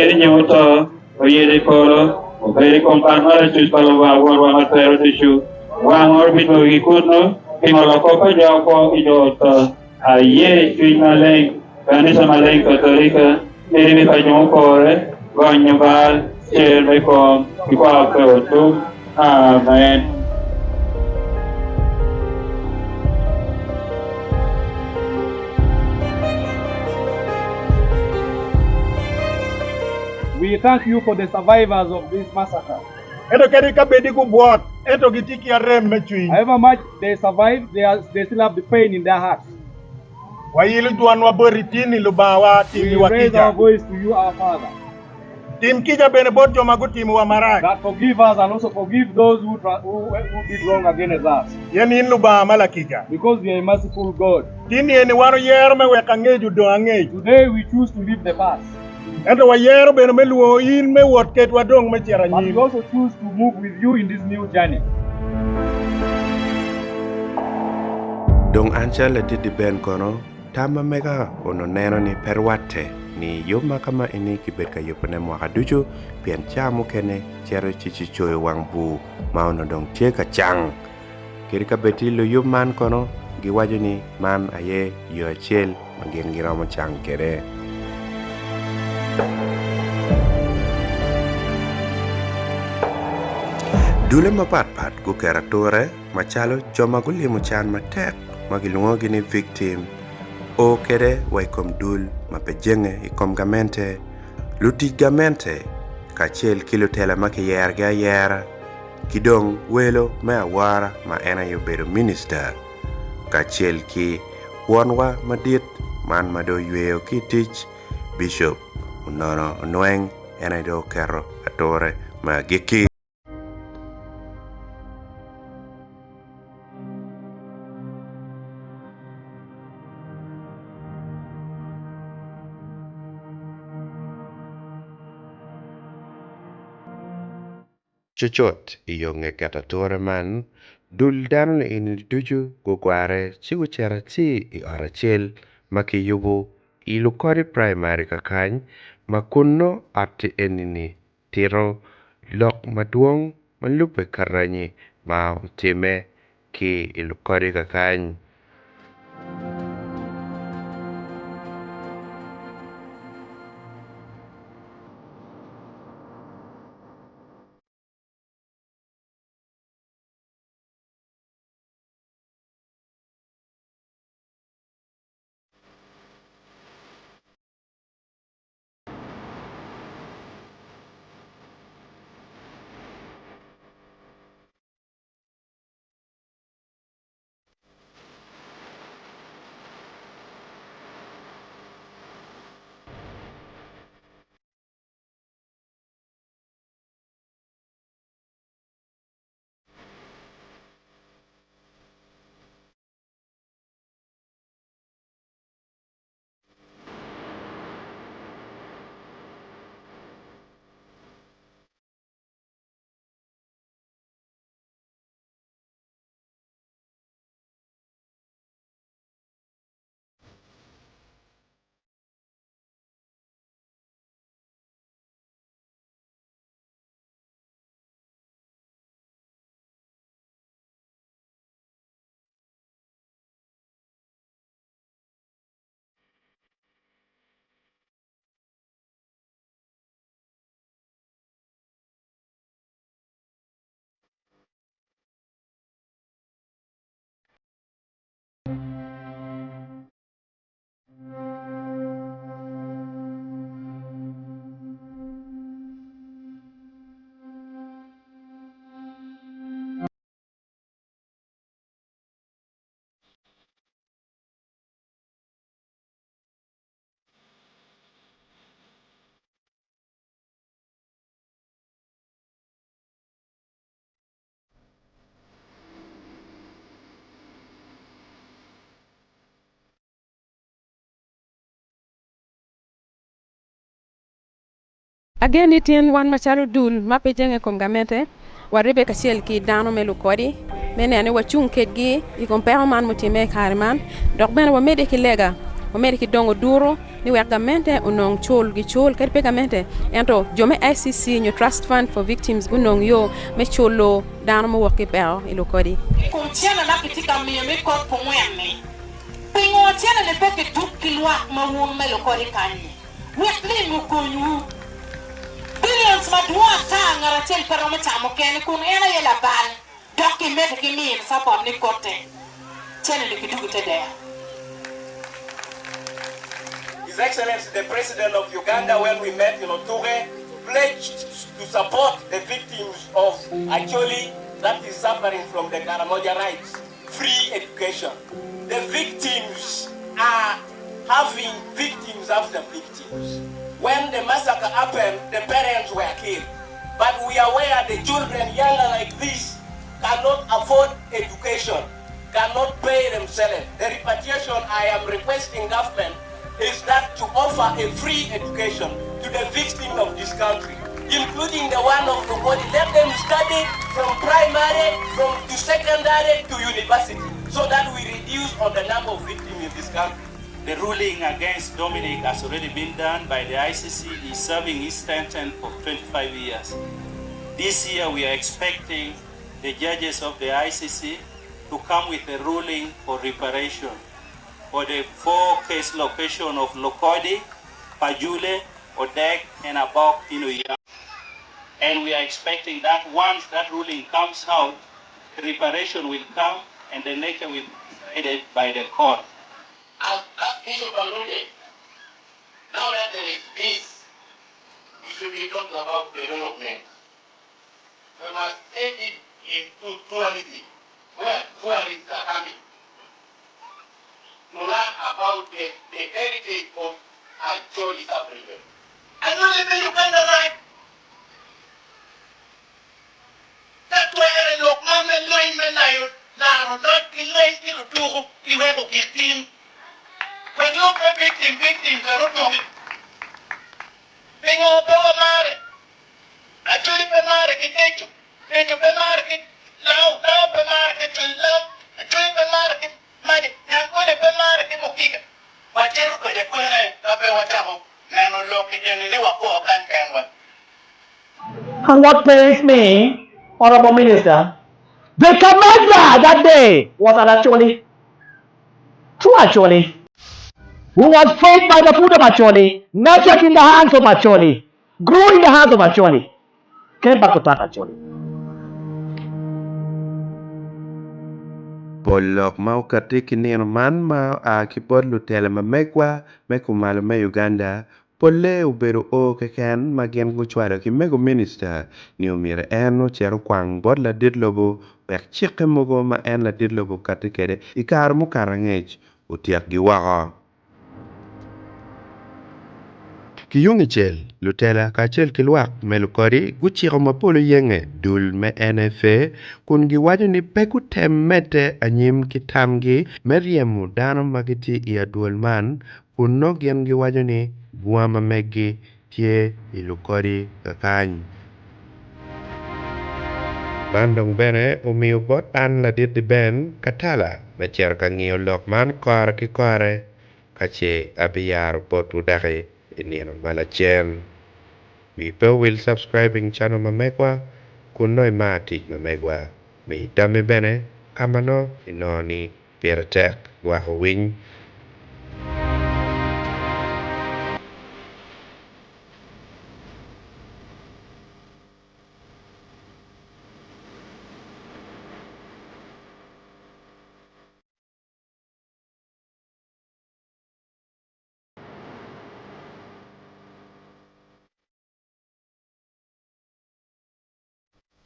Ocer i nyim oto, oyito i polo, obedo i kom bat ma lacuc pa Lubanga Wonwa ma Twero Ducu. Wang ma wabidwogo ki kunnu pi ngolo kop pa jo kwo ki jo oto. Aye Cwiny Maleng, Kanisa Maleng Katolika, Lirimi pa jo mupore, gonyo bal, cer me kom, ki kwako pe otum. Amen. We thank you for the survivors of this massacre. Ento kadi ka bed ni gubwot, ento gitye ki arem me cwiny. However much they survive, they are, they still have the pain in their hearts. Wailo dwanwa boti tin-ni, Lubangawa, We timiwa raise kica. our voice to you, our Father. Tim kica bene bot jo ma gutimowa marac. That forgive us and also forgive those who, tra- who, who did wrong against us. Pien in Lubanga ma lakica. Because you are a merciful God. Tin eni wan oyero me weko angec odong angec. Today we choose to leave the past. Ento wayero bene me lwongo in me wot kedwa dong me cito But we anyim. also choose to move with you in this new journey. Dong an calo ladit-di Ben kono, tam ma mega onongo neno ni pe rwatte ni yub ma ka ma eni kibed ka yubone mwaka ducu pien ca mukene cito ci ci coyo wang bur ma onongo dong tye ka cang. Kadi ka bed ti luyub man kono giwaco ni man aye yo acel ma gin giromo cang kwede. Dule mapatpat guketo ature macalo jo ma gulimo can matek ma kilwongogi ni victim o kwede wa i kom dul ma pe jenge i kom gamente, lutic gamente kacel ki lutela ma kiyerogi ayera. ki dong welo me awora ma en aye obedo minista kacel ki wonwa madit man ma dong oyweyo ki i tic, Bicop Onono Onweng en aye dong oketo ature me agikki. Cucut i yo nge keto ature man, dul dano-ni eni ducu gugware ci gucito atir i ot acel ma kiyubo i Lukodi Praimari kakany ma kunnu ot-ti eni-ni tito lok madwong ma lubbe karanyi ma otimme ki i Lukodi kakany. Agen ni tin wan macalo dul ma pe jenge i kom gamente, waribbe kacel ki dano me lukodi me neno ni wacung kedgi i kom peko man mutimme i kare man dok bene wamedde ki lega. Wamedde ki dongo duro ni wek gamente onong cul gicul kadi pe gamente ento jo me ICC nyo Trust Fund for Victims gunong yo me culo dano muwok ki peko i Lukodi. I kom cene ma kitye ka miyo me kot pungwen-ni, pingo cene-ni pe kituk ki lwak ma wun me Lukodi kany-nyi wek lim okonywu? Billions madwong ata ngat acel pe romo camo kene kun en aye labal. Dok kimedde ki mino capot ni kotte cene-ni kidwogo i te dero. His Excellency the President of Uganda when we met in Otuke pledged to support the victims of Acholi that is suffering from the Karamoja rights, free education. The victims are having victims after victims. When the massacre happened, the parents were killed. But we are aware the children younger like this cannot afford education, cannot pay themselves. The repatriation I am requesting government is that to offer a free education to the victims of this country, including the one of Lukodi. Let them study from primary, from to secondary to university, so that we reduce on the number of victims in this country. The ruling against Dominic has already been done by the ICC. He's serving his sentence for 25 years. This year we are expecting the judges of the ICC to come with a ruling for reparation for the 4 case location of Lukodi, Pajule, Odek, and Abok in Oyam. And we are expecting that once that ruling comes out, reparation will come and the nature will be decided by the court. As Bishop alluded, now that there is peace, we should be talking about development. We must take it into tourism, where tourists are coming to learn about the heritage of Acholi sub-region. Acholi be Uganda right? Ka twere lok man me lweny me layo laro loc ki lweny ki lutuku ki weko gik tim. Wek lok me victim victim bene otuki. Pingo pe wamare? Acholi pe mare ki teco, teco pe mare ki law, law pe mare ki cwiny law, acholi pe mare ki mac, nyangkole pe mare ki mukiga. Wacito kwede kwene ka pe wacako neno lok i eni ni wakwo kany kenwa? And what pains me, Honourable Minister, the commander that day was an Acholi, true Acholi, who was fed by the food of Acholi, nurtured in the hands of Acholi, grew in the hands of Acholi, came back to turn Acholi. Pol lok ma okatti ki nino man ma oa ki bot lutela ma megwa me kumalo me Uganda Polle obedo o keken ma gin gucwalo ki mego minista ni omyero en ocit okwang bot ladit lobo wek cikke mogo ma en ladit lobo okatti kwede i kare mukato angec otyekgi woko. Ki yung icel, lutela kacel ki lwak me Lukodi guciko mapol oyenge dul me NFA kun giwaco ni pe gutem medde anyim ki tamgi me ryemo dano ma gitye i adwol man kun nongo gin giwaco ni bunga ma meggi tye i Lukodi kakany. Man dong bene omiyo bot an ladit-ti Ben Katala me cito ka ngiyo lok man kore ki kore ka ce abiyaro botwu doki i nino ma lacen. Wi pe owil subscribing channel ma megwa kun nongo imar tic ma megwa. Mi tammi bene ka ma nongo inongo ni pire tek lwak owiny.